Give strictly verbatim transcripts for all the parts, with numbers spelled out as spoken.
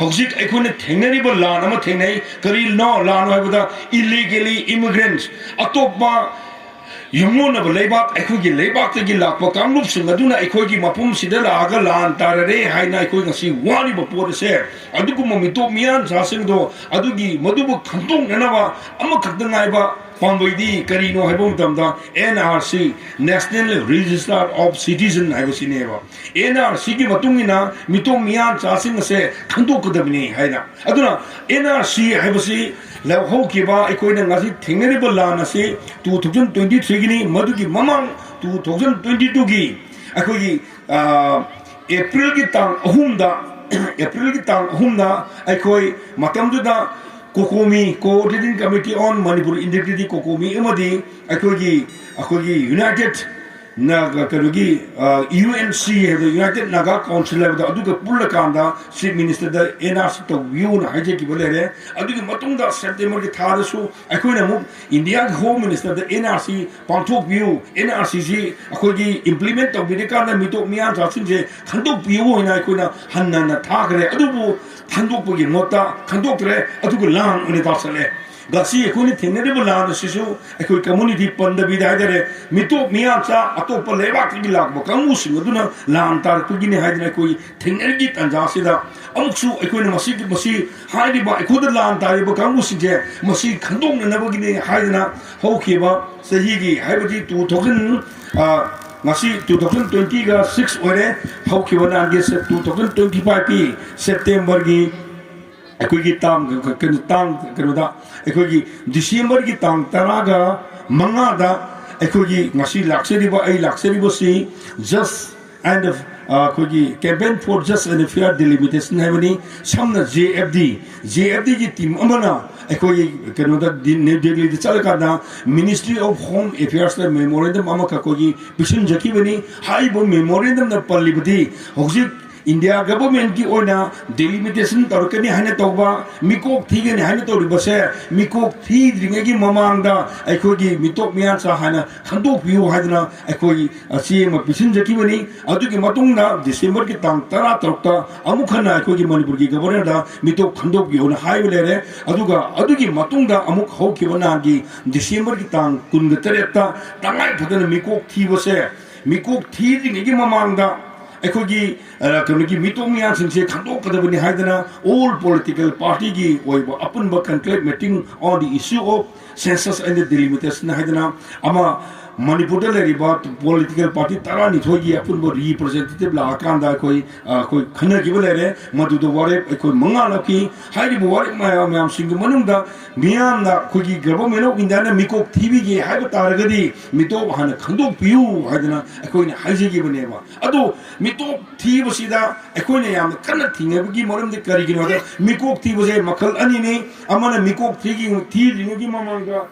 ꯍꯧꯖꯤꯛ ꯑꯩꯈꯣꯏꯅ ꯊꯦꯡꯅꯔꯤꯕ ꯂꯥꯟ ꯑꯃ ꯊꯦꯡꯅꯩ꯫ ꯀꯔꯤꯅꯣ ꯂꯥꯟ ꯍꯥꯏꯕꯗ, illegally immigrants, ꯑꯇꯣꯞꯄ ꯌꯨꯝꯂꯣꯟꯅꯕ ꯂꯩꯕꯥꯛ, ꯑꯩꯈꯣꯏꯒꯤ ꯂꯩꯕꯥꯛꯇꯒꯤ ꯂꯥꯛꯄ ꯀꯥꯡꯂꯨꯞꯁꯤꯡ ꯑꯗꯨꯅ ꯑꯩꯈꯣꯏꯒꯤ ꯃꯐꯝꯁꯤꯗ ꯂꯥꯛꯑꯒ ꯂꯥꯟ ꯇꯥꯔꯔꯦ ꯍꯥꯏꯅ ꯑꯩꯈꯣꯏ ꯉꯁꯤ ꯋꯥꯔꯤꯕ ꯄꯣꯠ ꯑꯁꯦ, ꯑꯗꯨꯒꯨꯝꯕ ꯃꯤꯇꯣꯞ ꯃꯤꯌꯥꯟꯆꯥꯁꯤꯡꯗꯣ, ꯑꯗꯨꯒꯤ ꯃꯗꯨꯕꯨ ꯈꯟꯗꯣꯛꯅꯅꯕ ꯑꯃꯈꯛꯇ ꯉꯥꯏꯕ ꯄꯥꯝꯕꯩꯗꯤ ꯀꯔꯤꯅꯣ ꯍꯥꯏꯕ ꯃꯇꯝꯗ, N R C, National Register of Citizen ꯍꯥꯏꯕꯁꯤꯅꯦꯕ꯫ N R C ꯒꯤ ꯃꯇꯨꯡ ꯏꯟꯅ ꯃꯤꯇꯣꯞ ꯃꯤꯌꯥꯟꯆꯥꯁꯤꯡ ꯑꯁꯦ ꯈꯟꯗꯣꯛꯀꯗꯕꯅꯤ ꯍꯥꯏꯅ꯫ ꯑꯗꯨꯅ N R C ꯍꯥꯏꯕꯁꯤ ꯂꯧꯍꯧꯈꯤꯕ ꯑꯩꯈꯣꯏꯅ ꯉꯁꯤ ꯊꯦꯡꯅꯔꯤꯕ ꯂꯥꯟ ꯑꯁꯤ two thousand twenty three Guinea. ꯃꯗꯨꯒꯤ ꯃꯃꯥꯡ two thousand twenty two ꯒꯤ ꯑꯩꯈꯣꯏꯒꯤ, ꯑ, April ꯒꯤ ꯇꯥꯡ ꯑꯍꯨꯝꯗ, April ꯒꯤ ꯇꯥꯡ ꯑꯍꯨꯝꯗ ꯑꯩꯈꯣꯏ ꯃꯇꯝꯗꯨꯗ COCOMI, Coordinating Committee on Manipur Integrity, COCOMI, ꯑꯃꯗꯤ ꯑꯩꯈꯣꯏꯒꯤ, ꯑꯩꯈꯣꯏꯒꯤ United ꯅ-, ꯀꯩꯅꯣꯒꯤ, ꯑ, U N C ꯍꯥꯏꯕ, United Naga Council ꯍꯥꯏꯕꯗꯣ, ꯑꯗꯨꯒ ꯄꯨꯜꯂꯀꯥꯟꯗ Chief Minister ꯗ N R C ꯇꯧꯕꯤꯌꯨꯅ ꯍꯥꯏꯖꯈꯤꯕ ꯂꯩꯔꯦ꯫ ꯑꯗꯨꯒꯤ ꯃꯇꯨꯡꯗ September ꯒꯤ ꯊꯥꯗꯁꯨ ꯑꯩꯈꯣꯏꯅ ꯑꯃꯨꯛ India ꯒꯤ Home Minister ꯗ N R C ꯄꯥꯡꯊꯣꯛꯄꯤꯌꯨ, N R C ꯁꯤ ꯑꯩꯈꯣꯏꯒꯤ implement ꯇꯧꯕꯤꯔꯀꯥꯟꯗ ꯃꯤꯇꯣꯞ ꯃꯤꯌꯥꯟꯆꯥꯁꯤꯡꯁꯦ ꯈꯟꯗꯣꯛꯄꯤꯌꯨ ꯍꯥꯏꯅ ꯑꯩꯈꯣꯏꯅ ꯍꯟꯅ ꯍꯟꯅ ꯊꯥꯈ꯭ꯔꯦ꯫ ꯑꯗꯨꯕꯨ ꯈꯟꯗꯣꯛꯄꯒꯤ ꯃꯍꯨꯠꯇ ꯈꯟꯗꯣꯛꯇ꯭ꯔꯦ, ꯑꯗꯨꯒ ꯂꯥꯟ ꯑꯣꯏꯅ ꯇꯥꯁꯜꯂꯦ꯫ ꯉꯁꯤ ꯑꯩꯈꯣꯏꯅ ꯊꯦꯡꯅꯔꯤꯕ ꯂꯥꯟ ꯑꯁꯤꯁꯨ ꯑꯩꯈꯣꯏ community ꯄꯟꯗꯕꯤꯗ ꯍꯥꯏꯇꯥꯔꯦ, ꯃꯤꯇꯣꯞ ꯃꯤꯌꯥꯟꯆꯥ ꯑꯇꯣꯞꯄ ꯂꯩꯕꯥꯛꯇꯒꯤ ꯂꯥꯛꯄ ꯀꯥꯡꯕꯨꯁꯤꯡ ꯑꯗꯨꯅ ꯂꯥꯟ ꯇꯥꯔꯛꯄꯒꯤꯅꯤ ꯍꯥꯏꯗꯅ ꯑꯩꯈꯣꯏ ꯊꯦꯡꯅꯔꯤꯒꯤ ꯇꯥꯟꯖꯥꯁꯤꯗ ꯑꯃꯨꯛꯁꯨ ꯑꯩꯈꯣꯏꯅ ꯃꯁꯤꯒꯤ, ꯃꯁꯤ ꯍꯥꯏꯔꯤꯕ ꯑꯩꯈꯣꯏꯗ ꯂꯥꯟ ꯇꯥꯔꯤꯕ ꯀꯥꯡꯕꯨꯁꯤꯡꯁꯦ ꯃꯁꯤ ꯈꯟꯗꯣꯛꯅꯅꯕꯒꯤꯅꯤ ꯍꯥꯏꯗꯅ ꯍꯧꯈꯤꯕ ꯆꯍꯤꯒꯤ, ꯍꯥꯏꯕꯗꯤ two thousand, ꯑ, ꯉꯁꯤ two thousand twenty ꯒ six ꯑꯣꯏꯔꯦ, ꯍꯧꯈꯤꯕ ꯂꯥꯟꯒꯤ ꯁꯦ-, two thousand twenty five ꯀꯤ September ꯒꯤ ꯑꯩꯈꯣꯏꯒꯤ ꯇꯥꯡ, ꯀꯩꯅꯣ, ꯇꯥꯡ, ꯀꯩꯅꯣꯗ, ꯑꯩꯈꯣꯏꯒꯤ December ꯒꯤ ꯇꯥꯡ ꯇꯔꯥꯒ ꯃꯉꯥꯗ ꯑꯩꯈꯣꯏꯒꯤ ꯉꯁꯤ ꯂꯥꯛꯆꯔꯤꯕ, ꯑꯩ ꯂꯥꯛꯆꯔꯤꯕꯁꯤ Just and, ꯑ, ꯑꯩꯈꯣꯏꯒꯤ Campaign for Just and Fair Delimitation ꯍꯥꯏꯕꯅꯤ꯫ ꯁꯝꯅ J F D, J F D ꯒꯤ team ꯑꯃꯅ ꯑꯩꯈꯣꯏꯒꯤ ꯀꯩꯅꯣꯗ, ꯗꯤ-, New Delhi the ꯆꯠꯂꯀꯥꯟꯗ Ministry of Home Affairs ꯇ memorandum ꯑꯃꯈꯛ ꯑꯩꯈꯣꯏꯒꯤ ꯄꯤꯁꯤꯟꯖꯈꯤꯕꯅꯤ꯫ ꯍꯥꯏꯔꯤꯕ memorandum ꯅ ꯄꯜꯂꯤꯕꯗꯤ ꯍꯧꯖꯤꯛ ꯏꯟꯗꯤꯌꯥ ꯒꯚꯔꯟꯃꯦꯟꯠꯀꯤ ꯑꯣꯏꯅ ꯗꯤꯂꯤꯃꯤꯇꯦꯁꯟ ꯇꯧꯔꯛꯀꯅꯤ ꯍꯥꯏꯅ ꯇꯧꯕ, ꯃꯤꯀꯣꯛ ꯊꯤꯒꯅꯤ ꯍꯥꯏꯅ ꯇꯧꯔꯤꯕꯁꯦ, ꯃꯤꯀꯣꯛ ꯊꯤꯗ꯭ꯔꯤꯉꯩꯒꯤ ꯃꯃꯥꯡꯗ ꯑꯩꯈꯣꯏꯒꯤ ꯃꯤꯇꯣꯞ ꯃꯤꯌꯥꯟꯆꯥ ꯍꯥꯟꯅ ꯈꯟꯗꯣꯛꯄꯤꯌꯨ ꯍꯥꯏꯗꯅ ꯑꯩꯈꯣꯏ, ꯑ, ꯆꯦ ꯑꯃ ꯄꯤꯁꯤꯟꯖꯈꯤꯕꯅꯤ꯫ ꯑꯗꯨꯒꯤ ꯃꯇꯨꯡꯗ ꯗꯤꯁꯦꯝꯕꯔꯒꯤ ꯇꯥꯡ ꯇꯔꯥ ꯇꯔꯨꯛꯇ ꯑꯃꯨꯛ ꯍꯟꯅ ꯑꯩꯈꯣꯏꯒꯤ ꯃꯅꯤꯄꯨꯔꯒꯤ ꯒꯚꯔꯅꯔꯗ ꯃꯤꯇꯣꯞ ꯈꯟꯗꯣꯛꯄꯤꯌꯣꯅ ꯍꯥꯏꯕ ꯂꯩꯔꯦ꯫ ꯑꯗꯨꯒ ꯑꯗꯨꯒꯤ ꯃꯇꯨꯡꯗ ꯑꯃꯨꯛ ꯍꯧꯈꯤꯕ ꯅꯍꯥꯟꯒꯤ ꯗꯤꯁꯦꯝꯕꯔꯒꯤ ꯇꯥꯡ ꯀꯨꯟꯒ ꯇꯔꯦꯠꯇ ꯇꯉꯥꯏ ꯐꯗꯅ ꯃꯤꯀꯣꯛ ꯊꯤꯕꯁꯦ, ꯃꯤꯀꯣꯛ ꯊꯤꯗ꯭ꯔꯤꯉꯩꯒꯤ ꯃꯃꯥꯡꯗ ꯑꯩꯈꯣꯏꯒꯤ, ꯑ, ꯀꯩꯅꯣꯒꯤ ꯃꯤꯇꯣꯞ ꯃꯤꯌꯥꯟꯁꯤꯡꯁꯦ ꯈꯟꯗꯣꯛꯀꯗꯕꯅꯤ ꯍꯥꯏꯗꯅ all political partyꯒꯤ ꯑꯣꯏꯕ ꯑꯄꯨꯟꯕ conclave meeting on the issue of census and delimitation ꯍꯥꯏꯗꯅ ꯑꯃ ꯃꯅꯤꯄꯨꯔꯗ ꯂꯩꯔꯤꯕ political party ꯇꯔꯥꯅꯤꯊꯣꯏꯒꯤ ꯑꯄꯨꯟꯕ representative ꯂꯥꯛꯑꯀꯥꯟꯗ ꯑꯩꯈꯣꯏ, ꯑ, ꯑꯩꯈꯣꯏ ꯈꯟꯅꯈꯤꯕ ꯂꯩꯔꯦ꯫ ꯃꯗꯨꯗ ꯋꯥꯔꯦꯞ ꯑꯩꯈꯣꯏ ꯃꯉꯥ ꯂꯧꯈꯤ꯫ ꯍꯥꯏꯔꯤꯕ ꯋꯥꯔꯦꯞ ꯃꯌꯥꯝ, ꯃꯌꯥꯝꯁꯤꯡꯒꯤ ꯃꯅꯨꯡꯗ ꯃꯤꯌꯥꯝꯅ ꯑꯩꯈꯣꯏꯒꯤ Government of Indiaꯅ ꯃꯤꯀꯣꯛ ꯊꯤꯕꯤꯒꯦ ꯍꯥꯏꯕ ꯇꯥꯔꯒꯗꯤ ꯃꯤꯇꯣꯞ ꯍꯥꯟꯅ ꯈꯟꯗꯣꯛꯄꯤꯌꯨ ꯍꯥꯏꯗꯅ ꯑꯩꯈꯣꯏꯅ ꯍꯥꯏꯖꯈꯤꯕꯅꯦꯕ꯫ ꯑꯗꯣ ꯃꯤꯇꯣꯞ ꯊꯤꯕꯁꯤꯗ ꯑꯩꯈꯣꯏꯅ ꯌꯥꯝꯅ ꯀꯟꯅ ꯊꯤꯡꯅꯕꯒꯤ ꯃꯔꯝꯗꯤ ꯀꯔꯤꯒꯤꯅꯣ ꯍꯥꯏꯕꯗ, ꯃꯤꯀꯣꯛ ꯊꯤꯕꯁꯦ ꯃꯈꯜ ꯑꯅꯤꯅꯤ꯫ ꯑꯃꯅ ꯃꯤꯀꯣꯛ ꯊꯤꯒꯤ-, ꯊꯤꯗ꯭ꯔꯤꯉꯩꯒꯤ ꯃꯃꯥꯡꯗ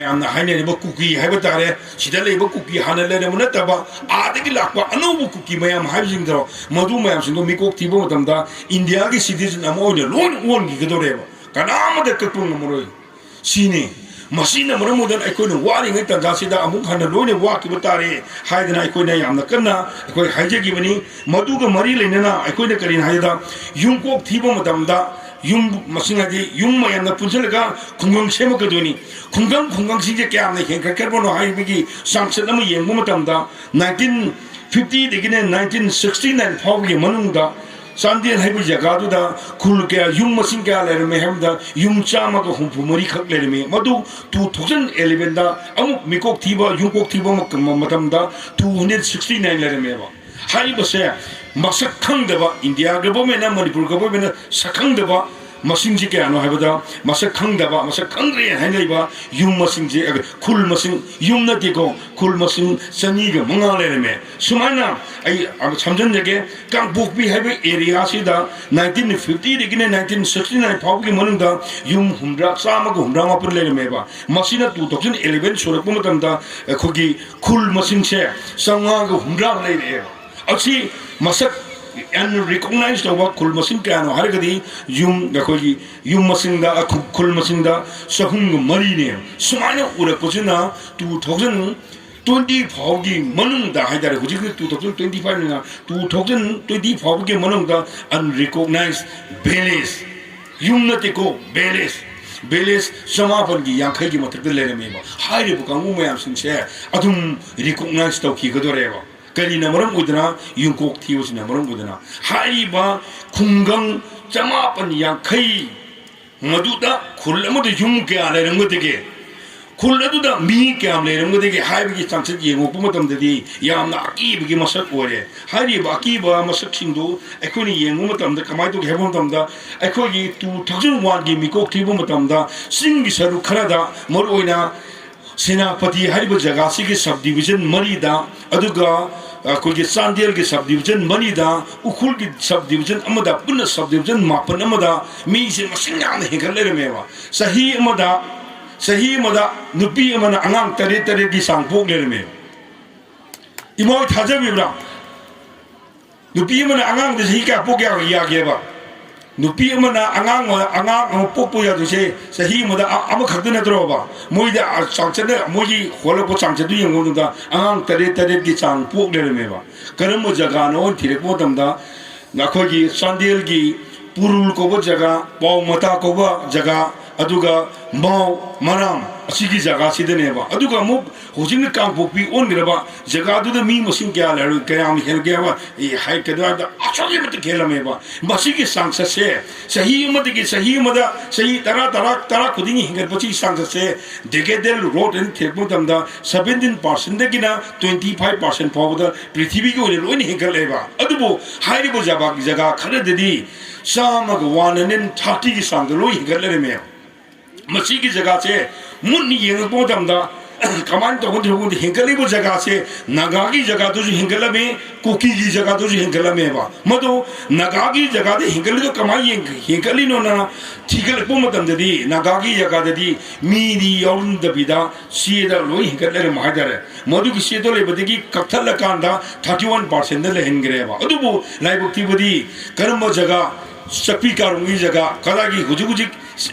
ꯌꯥꯝꯅ ꯍꯥꯏꯅꯔꯤꯕ ꯀꯨꯀꯤ ꯍꯥꯏꯕ ꯇꯥꯔꯦ, ꯁꯤꯗ ꯂꯩꯕ ꯀꯨꯀꯤ ꯍꯥꯟꯅ ꯂꯩꯔꯝꯕ ꯅꯠꯇꯕ ꯑꯥꯗꯒꯤ ꯂꯥꯛꯄ ꯑꯅꯧꯕ ꯀꯨꯀꯤ ꯃꯌꯥꯝ ꯍꯥꯏꯕꯁꯤꯡꯗꯣ, ꯃꯗꯨ ꯃꯌꯥꯝꯁꯤꯡꯗꯣ ꯃꯤꯀꯣꯛ ꯊꯤꯕ ꯃꯇꯝꯗ ꯏꯟꯗꯤꯌꯥꯒꯤ citizen ꯑꯃ ꯑꯣꯏꯅ ꯂꯣꯏꯅ ꯑꯣꯟꯈꯤꯒꯗꯧꯔꯦꯕ꯫ ꯀꯅꯥ ꯑꯃꯗ ꯀꯛꯄ ꯉꯝꯃꯔꯣꯏ꯫ ꯁꯤꯅꯤ꯫ ꯃꯁꯤꯅ ꯃꯔꯝ ꯑꯣꯏꯗꯨꯅ ꯑꯩꯈꯣꯏꯅ ꯋꯥꯔꯤꯉꯩ ꯇꯥꯟꯖꯥꯁꯤꯗ ꯑꯃꯨꯛ ꯍꯟꯅ ꯂꯣꯏꯅ ꯋꯥꯈꯤꯕ ꯇꯥꯔꯦ ꯍꯥꯏꯗꯅ ꯑꯩꯈꯣꯏꯅ ꯌꯥꯝꯅ ꯀꯟꯅ ꯑꯩꯈꯣꯏ ꯍꯥꯏꯖꯈꯤꯕꯅꯤ꯫ ꯃꯗꯨꯒ ꯃꯔꯤ ꯂꯩꯅꯅ ꯑꯩꯈꯣꯏꯅ ꯀꯔꯤꯅꯣ ꯍꯥꯏꯕꯗ, ꯌꯨꯝꯀꯣꯛ ꯊꯤꯕ ꯃꯇꯝꯗ ꯌꯨꯝ ꯃꯁꯤꯡ, ꯍꯥꯏꯗꯤ ꯌꯨꯝ ꯃꯌꯥꯝꯅ ꯄꯨꯟꯁꯤꯜꯂꯒ ꯈꯨꯡꯒꯪ ꯁꯦꯝꯃꯛꯀꯗꯣꯏꯅꯤ꯫ ꯈꯨꯡꯒꯪ, ꯈꯨꯡꯒꯪꯁꯤꯡꯁꯦ ꯀꯌꯥꯝꯅ ꯍꯦꯟꯒꯠꯈ꯭ꯔꯕꯅꯣ ꯍꯥꯏꯕꯒꯤ ꯆꯥꯡꯆꯠ ꯑꯃ ꯌꯦꯡꯕ ꯃꯇꯝꯗ, nineteen fiftyꯗꯒꯤꯅ nineteen sixty nine ꯐꯥꯎꯕꯒꯤ ꯃꯅꯨꯡꯗ ꯆꯥꯟꯗꯦꯜ ꯍꯥꯏꯕ ꯖꯒꯥꯗꯨꯗ ꯈꯨꯜ ꯀꯌꯥ, ꯌꯨꯝ ꯃꯁꯤꯡ ꯀꯌꯥ ꯂꯩꯔꯝꯃꯦ ꯍꯥꯏꯕꯗ, ꯌꯨꯝ ꯆꯥꯝꯃꯒ ꯍꯨꯝꯐꯨ ꯃꯔꯤ ꯈꯛ ꯂꯩꯔꯝꯃꯤ꯫ ꯃꯗꯨ two thousand elevenꯗ ꯑꯃꯨꯛ ꯃꯤꯀꯣꯛ ꯊꯤꯕ, ꯌꯨꯝꯀꯣꯛ ꯊꯤꯕ ꯃ-, ꯃꯇꯝꯗ two hundred sixty nine ꯂꯩꯔꯝꯃꯦꯕ꯫ ꯍꯥꯏꯔꯤꯕꯁꯦ ꯃꯁꯛ ꯈꯪꯗꯕ, ꯏꯟꯗꯤꯌꯥ governmentꯅ, ꯃꯅꯤꯄꯨꯔ governmentꯅ ꯁꯛ ꯈꯪꯗꯕ ꯃꯁꯤꯡꯁꯤ ꯀꯌꯥꯅꯣ ꯍꯥꯏꯕꯗ, ꯃꯁꯛ ꯈꯪꯗꯕ, ꯃꯁꯛ ꯈꯪꯗ꯭ꯔꯦ ꯍꯥꯏꯅ ꯂꯩꯕ ꯌꯨꯝ ꯃꯁꯤꯡꯁꯦ, ꯑ, ꯈꯨꯜ ꯃꯁꯤꯡ, ꯌꯨꯝ ꯅꯠꯇꯦꯀꯣ, ꯈꯨꯜ ꯃꯁꯤꯡ ꯆꯅꯤꯒ ꯃꯉꯥ ꯂꯩꯔꯝꯃꯦ꯫ ꯁꯨꯃꯥꯏꯅ ꯑꯩ ꯑꯃ ꯁꯝꯖꯟꯖꯒꯦ, ꯀꯥꯡꯄꯣꯛꯄꯤ ꯍꯥꯏꯕ areaꯁꯤꯗ nineteen fiftyꯗꯒꯤꯅ nineteen sixty nine ꯐꯥꯎꯕꯒꯤ ꯃꯅꯨꯡꯗ ꯌꯨꯝ ꯍꯨꯝꯗ꯭ꯔꯥ, ꯆꯥꯝꯃꯒ ꯍꯨꯝꯗ꯭ꯔꯥ ꯃꯥꯄꯟ ꯂꯩꯔꯝꯃꯦꯕ꯫ ꯃꯁꯤꯅ two thousand eleven ꯁꯨꯔꯛꯄ ꯃꯇꯝꯗ ꯑꯩꯈꯣꯏꯒꯤ ꯈꯨꯜ ꯃꯁꯤꯡꯁꯦ ꯆꯥꯝꯃꯉꯥꯒ ꯍꯨꯝꯗ꯭ꯔꯥ ꯂꯩꯔꯛꯑꯦꯕ꯫ ꯑꯁꯤ ꯃꯁꯛ ꯑꯟꯔꯤꯀꯣꯛꯅꯥꯏꯖ ꯇꯧꯕ ꯈꯨꯜ ꯃꯁꯤꯡ ꯀꯌꯥꯅꯣ ꯍꯥꯏꯔꯒꯗꯤ, ꯌꯨꯝ, ꯑꯩꯈꯣꯏꯒꯤ ꯌꯨꯝ ꯃꯁꯤꯡꯗ, ꯈꯨ-, ꯈꯨꯜ ꯃꯁꯤꯡꯗ ꯆꯍꯨꯝꯒ ꯃꯔꯤꯅꯦ꯫ ꯁꯨꯃꯥꯏꯅ ꯎꯔꯛꯄꯁꯤꯅ, two thousand twenty ꯐꯥꯎꯒꯤ ꯃꯅꯨꯡꯗ ꯍꯥꯏꯇꯥꯔꯦ, ꯍꯧꯖꯤꯛꯇꯤ two thousand twenty five ꯅꯤꯅ, two thousand twenty ꯐꯥꯎꯒꯤ ꯃꯅꯨꯡꯗ ꯑꯟꯔꯤꯀꯣꯛꯅꯥꯏꯖ ꯚꯤꯂꯦꯖ, ꯌꯨꯝ ꯅꯠꯇꯦꯀꯣ, ꯚꯤꯂꯦꯖ, ꯚꯤꯂꯦꯖ ꯆꯃꯥꯄꯟꯒꯤ ꯌꯥꯡꯈꯩꯒꯤ ꯃꯊꯛꯇ ꯂꯩꯔꯝꯃꯦꯕ꯫ ꯍꯥꯏꯔꯤꯕ ꯀꯥꯡꯕꯨ ꯃꯌꯥꯝꯁꯤꯡꯁꯦ ꯑꯗꯨꯝ ꯔꯤꯀꯣꯛꯅꯥꯏꯖ ꯇꯧꯈꯤꯒꯗꯣꯔꯦꯕ꯫ ꯀꯔꯤꯅ ꯃꯔꯝ ꯑꯣꯏꯗꯅ? ꯌꯨꯝꯀꯣꯛ ꯊꯤꯕꯁꯤꯅ ꯃꯔꯝ ꯑꯣꯏꯗꯅ꯫ ꯍꯥꯏꯔꯤꯕ ꯈꯨꯡꯒꯪ ꯆꯃꯥꯄꯟ ꯌꯥꯡꯈꯩ, ꯃꯗꯨꯗ ꯈꯨꯜ ꯑꯃꯗ ꯌꯨꯝ ꯀꯌꯥ ꯂꯩꯔꯝꯒꯗꯒꯦ? ꯈꯨꯜ ꯑꯗꯨꯗ ꯃꯤ ꯀꯌꯥꯝ ꯂꯩꯔꯝꯒꯗꯒꯦ ꯍꯥꯏꯕꯒꯤ ꯆꯥꯡꯆꯠ ꯌꯦꯡꯉꯛꯄ ꯃꯇꯝꯗꯗꯤ, ꯌꯥꯝꯅ ꯑꯀꯤꯕꯒꯤ ꯃꯁꯛ ꯑꯣꯏꯔꯦ꯫ ꯍꯥꯏꯔꯤꯕ ꯑꯀꯤꯕ ꯃꯁꯛꯁꯤꯡꯗꯨ ꯑꯩꯈꯣꯏꯅ ꯌꯦꯡꯕ ꯃꯇꯝꯗ ꯀꯃꯥꯏꯅ ꯇꯧꯒꯦ ꯍꯥꯏꯕ ꯃꯇꯝꯗ, ꯑꯩꯈꯣꯏꯒꯤ two thousand one ꯒꯤ ꯃꯤꯀꯣꯛ ꯊꯤꯕ ꯃꯇꯝꯗ, ꯆꯤꯡꯒꯤ ꯁꯔꯨꯛ ꯈꯔꯗ, ꯃꯔꯨꯑꯣꯏꯅ ꯁꯦꯅꯥꯄꯇꯤ ꯍꯥꯏꯔꯤꯕ ꯖꯒꯥꯁꯤꯒꯤ sub division ꯃꯔꯤꯗ, ꯑꯗꯨꯒ ꯑꯩꯈꯣꯏꯒꯤ ꯆꯥꯟꯗꯦꯜꯒꯤ sub division ꯃꯔꯤꯗ, ꯎꯈ꯭ꯔꯨꯜꯒꯤ sub division ꯑꯃꯗ, ꯄꯨꯟꯅ sub division ꯃꯥꯄꯟ ꯑꯃꯗ ꯃꯤꯁꯦ ꯃꯁꯤꯡ ꯌꯥꯝꯅ ꯍꯦꯟꯒꯠ ꯂꯩꯔꯝꯃꯦꯕ꯫ ꯆꯍꯤ ꯑꯃꯗ, ꯆꯍꯤ ꯑꯃꯗ ꯅꯨꯄꯤ ꯑꯃꯅ ꯑꯉꯥꯡ ꯇꯔꯦꯠ ꯇꯔꯦꯠꯀꯤ ꯆꯥꯡ ꯄꯣꯛ ꯂꯩꯔꯝꯃꯦꯕ꯫ ꯏꯃꯥ ꯍꯣꯏ ꯊꯥꯖꯕꯤꯕ꯭ꯔꯥ? ꯅꯨꯄꯤ ꯑꯃꯅ ꯑꯉꯥꯡꯗ ꯆꯍꯤ ꯀꯌꯥ ꯄꯣꯛ ꯌꯥ-, ꯌꯥꯒꯦꯕ? ꯅꯨꯄꯤ ꯑꯃꯅ ꯑꯉꯥꯡ, ꯑꯉꯥꯡ ꯑꯃ ꯄꯣꯛꯄ ꯌꯥꯗꯣꯏꯁꯦ ꯆꯍꯤ ꯑꯃꯗ ꯑ-, ꯑꯃꯈꯛꯇ ꯅꯠꯇ꯭ꯔꯣꯕ? ꯃꯣꯏꯗ, ꯑ, ꯆꯥꯡꯆꯠꯅ, ꯃꯣꯏꯒꯤ ꯍꯣꯠꯂꯛꯄ ꯆꯥꯡꯆꯠꯇꯨ ꯌꯦꯡꯕ ꯃꯇꯝꯗ ꯑꯉꯥꯡ ꯇꯔꯦꯠ ꯇꯔꯦꯠꯀꯤ ꯆꯥꯡ ꯄꯣꯛ ꯂꯩꯔꯝꯃꯦꯕ꯫ ꯀꯔꯝꯕ ꯖꯒꯥꯅꯣ ꯍꯥꯏꯅ ꯊꯤꯔꯛꯄ ꯃꯇꯝꯗ, ꯑꯩꯈꯣꯏꯒꯤ ꯆꯥꯟꯗꯦꯜꯒꯤ ꯄꯨꯔꯨꯜ ꯀꯧꯕ ꯖꯒꯥ, ꯄꯥꯎꯃꯇꯥ ꯀꯧꯕ ꯖꯒꯥ, ꯑꯗꯨꯒ ꯃꯥꯎ, ꯃꯔꯥꯝ, ꯑꯁꯤꯒꯤ ꯖꯒꯥꯁꯤꯗꯅꯦꯕ꯫ ꯑꯗꯨꯒ ꯑꯃꯨꯛ ꯍꯧꯖꯤꯛꯅ ꯀꯥꯡꯄꯣꯛꯄꯤ ꯑꯣꯟꯈ꯭ꯔꯕ ꯖꯒꯥꯗꯨꯗ ꯃꯤ ꯃꯁꯤꯡ ꯀꯌꯥ ꯂꯩꯔ-, ꯀꯌꯥꯝ ꯍꯦꯜꯒꯦ ꯍꯥꯏꯕ, ꯑꯦ, ꯍꯥꯏ, ꯀꯩꯅꯣ ꯍꯥꯏꯕꯗ ꯑꯁꯨꯛꯀꯤ ꯃꯇꯤꯛ ꯍꯦꯜꯂꯝꯃꯦꯕ꯫ ꯃꯁꯤꯒꯤ ꯆꯥꯡꯆꯠꯁꯦ ꯆꯍꯤ ꯑꯃꯗꯒꯤ ꯆꯍꯤ ꯑꯃꯗ, ꯆꯍꯤ ꯇꯔꯥ, ꯇꯔꯥ, ꯇꯔꯥ ꯈꯨꯗꯤꯡꯒꯤ ꯍꯦꯟꯒꯠꯄꯁꯤꯒꯤ ꯆꯥꯡꯆꯠꯁꯦ Decadal Growth ꯍꯥꯏꯅ ꯊꯤꯔꯛꯄ ꯃꯇꯝꯗ seventeen percent ꯗꯒꯤꯅ twenty five percent ꯐꯥꯎꯕꯗ ꯄ꯭ꯔꯤꯊꯤꯕꯤꯒꯤ ꯑꯣꯏꯅ ꯂꯣꯏꯅ ꯍꯦꯟꯒꯠꯂꯛꯑꯦꯕ꯫ ꯑꯗꯨꯕꯨ ꯍꯥꯏꯔꯤꯕ ꯖꯒꯥ, ꯖꯒꯥ ꯈꯔꯗꯗꯤ ꯆꯥꯝꯃꯒ, one hundred thirty ꯒꯤ ꯆꯥꯡꯗ ꯂꯣꯏ ꯍꯦꯟꯒꯠ ꯂꯩꯔꯝꯃꯦꯕ꯫ ꯃꯁꯤꯒꯤ ꯖꯒꯥꯁꯦ ꯃꯨꯟꯅ ꯌꯦꯡꯉꯛꯄ ꯃꯇꯝꯗ, ꯀꯃꯥꯏꯅ ꯇꯧꯒꯗ꯭ꯔꯣ ꯈꯪꯗꯦ, ꯍꯦꯟꯒꯠꯂꯤꯕ ꯖꯒꯥꯁꯦ ꯅꯥꯒꯥꯒꯤ ꯖꯒꯥꯗꯨꯁꯨ ꯍꯦꯟꯒꯠꯂꯝꯃꯤ, ꯀꯨꯀꯤꯒꯤ ꯖꯒꯥꯗꯨꯁꯨ ꯍꯦꯟꯒꯠꯂꯝꯃꯦꯕ꯫ ꯃꯗꯨ ꯅꯥꯒꯥꯒꯤ ꯖꯒꯥꯗ ꯍꯦꯟꯒꯠꯂꯤꯗꯣ ꯀꯃꯥꯏꯅ ꯌꯦꯡ-, ꯍꯦꯟꯒꯠꯂꯤꯅꯣꯅ ꯊꯤꯒꯠꯂꯛꯄ ꯃꯇꯝꯗꯗꯤ ꯅꯥꯒꯥꯒꯤ ꯖꯒꯥꯗꯗꯤ ꯃꯤꯗꯤ ꯌꯥꯎꯔꯝꯗꯕꯤꯗ ꯆꯦꯗ ꯂꯣꯏ ꯍꯦꯟꯒꯠ ꯂꯩꯔꯝꯕ ꯍꯥꯏꯇꯥꯔꯦ꯫ ꯃꯗꯨꯒꯤ ꯆꯦꯗꯣ ꯂꯩꯕꯗꯒꯤ ꯀꯛꯊꯠꯂꯀꯥꯟꯗ ꯊꯥꯔꯇꯤ ꯋꯥꯟ ꯄꯥꯔꯁꯦꯟꯗ ꯂꯩꯍꯟꯈ꯭ꯔꯦꯕ꯫ ꯑꯗꯨꯕꯨ ꯂꯥꯏꯕꯛ ꯊꯤꯕꯗꯤ ꯀꯔꯝꯕ ꯖꯒꯥ, ꯆꯥꯛꯄꯤ ꯀꯥꯔꯣꯡꯒꯤ ꯖꯒꯥ, ꯀꯗꯥꯏꯒꯤ ꯍꯧꯖꯤꯛ ꯍꯧꯖꯤꯛ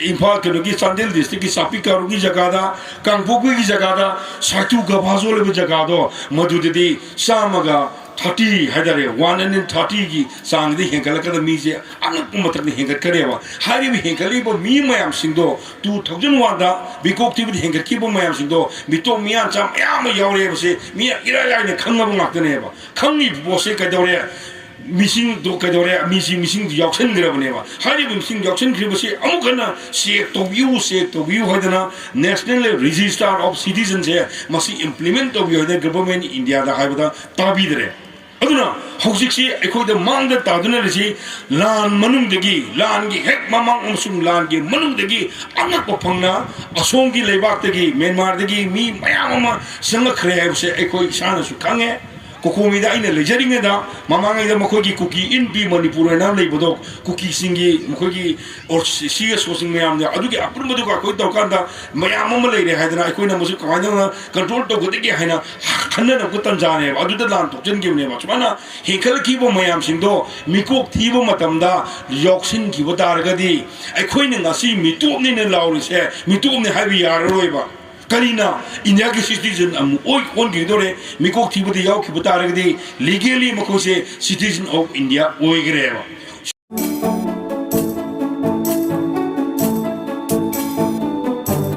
ꯏꯝꯐꯥꯜ ꯀꯩꯅꯣꯒꯤ ꯆꯥꯟꯗꯦꯜ ꯗꯤꯁꯇ꯭ꯔꯤꯛꯀꯤ ꯆꯥꯛꯄꯤ ꯀꯥꯔꯣꯡꯒꯤ ꯖꯒꯥꯗ, ꯀꯥꯡꯄꯣꯛꯄꯤꯒꯤ ꯖꯒꯥꯗ, ꯁꯥꯏꯇꯨ ꯒꯚꯥꯖꯣ ꯂꯩꯕ ꯖꯒꯥꯗꯣ, ꯃꯗꯨꯗꯗꯤ ꯆꯥꯝꯃꯒ ꯊꯥꯔꯇꯤ ꯍꯥꯏꯇꯥꯔꯦ, ꯋꯥꯟ ꯍꯟꯗ꯭ꯔꯦꯠ ꯊꯥꯔꯇꯤꯒꯤ ꯆꯥꯡꯗ ꯍꯦꯟꯒꯠꯂꯛꯀꯗ ꯃꯤꯁꯦ ꯑꯉꯛꯄ ꯃꯊꯛꯇ ꯍꯦꯟꯒꯠꯈ꯭ꯔꯦꯕ꯫ ꯍꯥꯏꯔꯤꯕ ꯍꯦꯟꯒꯠꯂꯤꯕ ꯃꯤ ꯃꯌꯥꯝꯁꯤꯡꯗꯣ, ꯇꯨ ꯊꯥꯎꯖꯟ ꯋꯥꯟꯗ ꯃꯤꯀꯣꯛ ꯊꯤꯕꯗ ꯍꯦꯟꯒꯠꯈꯤꯕ ꯃꯌꯥꯝꯁꯤꯡꯗꯣ ꯃꯤꯇꯣꯞ ꯃꯤꯌꯥꯟꯆꯥ ꯃꯌꯥꯝ ꯑꯃ ꯌꯥꯎꯔꯛꯑꯦꯕꯁꯦ ꯃꯤ ꯏꯔꯥꯏ ꯂꯥꯏꯅ ꯈꯪꯅꯕ ꯉꯥꯛꯇꯅꯦꯕ꯫ ꯈꯪꯉꯤꯕ ꯄꯣꯠꯁꯦ ꯀꯩꯗꯧꯔꯦ? ꯃꯤꯁꯤꯡꯗꯣ ꯀꯩꯗꯧꯔꯦ? ꯃꯤꯁꯤ, ꯃꯤꯁꯤꯡꯗꯨ ꯌꯥꯎꯁꯟꯈ꯭ꯔꯕꯅꯦꯕ꯫ ꯍꯥꯏꯔꯤꯕ ꯃꯤꯁꯤꯡ ꯌꯥꯎꯁꯟꯈ꯭ꯔꯤꯕꯁꯤ ꯑꯃꯨꯛ ꯍꯟꯅ ꯆꯦꯛ ꯇꯧꯕꯤꯌꯨ, ꯆꯦꯛ ꯇꯧꯕꯤꯌꯨ ꯍꯥꯏꯗꯅ National Register of Citizenꯁꯦ ꯃꯁꯤ implement ꯇꯧꯕꯤꯌꯨ ꯍꯥꯏꯗꯅ government Indiaꯗ ꯍꯥꯏꯕꯗ ꯇꯥꯕꯤꯗ꯭ꯔꯦ꯫ ꯑꯗꯨꯅ ꯍꯧꯖꯤꯛꯁꯤ ꯑꯩꯈꯣꯏꯗ ꯃꯥꯡꯗ ꯇꯥꯗꯨꯅ ꯂꯩꯔꯤꯁꯤ ꯂꯥꯟ ꯃꯅꯨꯡꯗꯒꯤ, ꯂꯥꯟꯒꯤ ꯍꯦꯛ ꯃꯃꯥꯡ ꯑꯃꯁꯨꯡ ꯂꯥꯟꯒꯤ ꯃꯅꯨꯡꯗꯒꯤ ꯑꯉꯛꯄ ꯐꯪꯅ ꯑꯁꯣꯝꯒꯤ ꯂꯩꯕꯥꯛꯇꯒꯤ, ꯃ꯭ꯌꯥꯟꯃꯥꯔꯗꯒꯤ ꯃꯤ ꯃꯌꯥꯝ ꯑꯃ ꯆꯪꯂꯛꯈ꯭ꯔꯦ ꯍꯥꯏꯕꯁꯦ ꯑꯩꯈꯣꯏ ꯏꯁꯥꯅꯁꯨ ꯈꯪꯉꯦ꯫ ꯀꯣꯀꯣꯃꯤꯗ ꯑꯩꯅ ꯂꯩꯖꯔꯤꯉꯩꯗ ꯃꯃꯥꯡꯉꯩꯗ ꯃꯈꯣꯏꯒꯤ ꯀꯨꯀꯤ ꯏꯟ ꯄꯤ ꯃꯅꯤꯄꯨꯔ ꯍꯥꯏꯅ ꯑꯃ ꯂꯩꯕꯗꯣ, ꯀꯨꯀꯤꯁꯤꯡꯒꯤ ꯃꯈꯣꯏꯒꯤ ꯑꯣꯔ-, ꯁꯤ-, ꯁꯤ ꯑꯦꯁ ꯑꯣꯁꯤꯡ ꯃꯌꯥꯝꯗ ꯑꯗꯨꯒꯤ ꯑꯄꯨꯟꯕꯗꯨꯒ ꯑꯩꯈꯣꯏ ꯇꯧꯔꯀꯥꯟꯗ ꯃꯌꯥꯝ ꯑꯃ ꯂꯩꯔꯦ ꯍꯥꯏꯗꯅ ꯑꯩꯈꯣꯏꯅ ꯃꯁꯤ ꯀꯃꯥꯏꯅ ꯇꯧꯅ ꯀꯟꯇ꯭ꯔꯣꯜ ꯇꯧꯒꯗꯒꯦ ꯍꯥꯏꯅ ꯈꯟꯅꯅꯕ ꯇꯟꯖꯥꯅꯦꯕ꯫ ꯑꯗꯨꯗ ꯂꯥꯟ ꯊꯣꯛꯆꯟꯈꯤꯕꯅꯦꯕ꯫ ꯁꯨꯃꯥꯏꯅ ꯍꯦꯟꯒꯠꯂꯛꯈꯤꯕ ꯃꯌꯥꯝꯁꯤꯡꯗꯣ ꯃꯤꯀꯣꯛ ꯊꯤꯕ ꯃꯇꯝꯗ ꯌꯥꯎꯁꯤꯟꯈꯤꯕ ꯇꯥꯔꯒꯗꯤ ꯑꯩꯈꯣꯏꯅ ꯉꯁꯤ ꯃꯤꯇꯣꯞꯅꯤꯅ ꯂꯥꯎꯔꯤꯁꯦ ꯃꯤꯇꯣꯞꯅꯤ ꯍꯥꯏꯕ ꯌꯥꯔꯔꯣꯏꯕ꯫ ꯀꯔꯤꯅ ꯏꯟꯗꯤꯌꯥꯒꯤ ꯁꯤꯇꯤꯖꯟ ꯑꯃꯨꯛ ꯑꯣꯏ ꯑꯣꯟꯈꯤꯗꯣꯔꯦ? ꯃꯤꯀꯣꯛ ꯊꯤꯕꯗ ꯌꯥꯎꯈꯤꯕ ꯇꯥꯔꯒꯗꯤ ꯂꯤꯒꯦꯂꯤ ꯃꯈꯣꯏꯁꯦ citizen of India ꯑꯣꯏꯈ꯭ꯔꯦꯕ꯫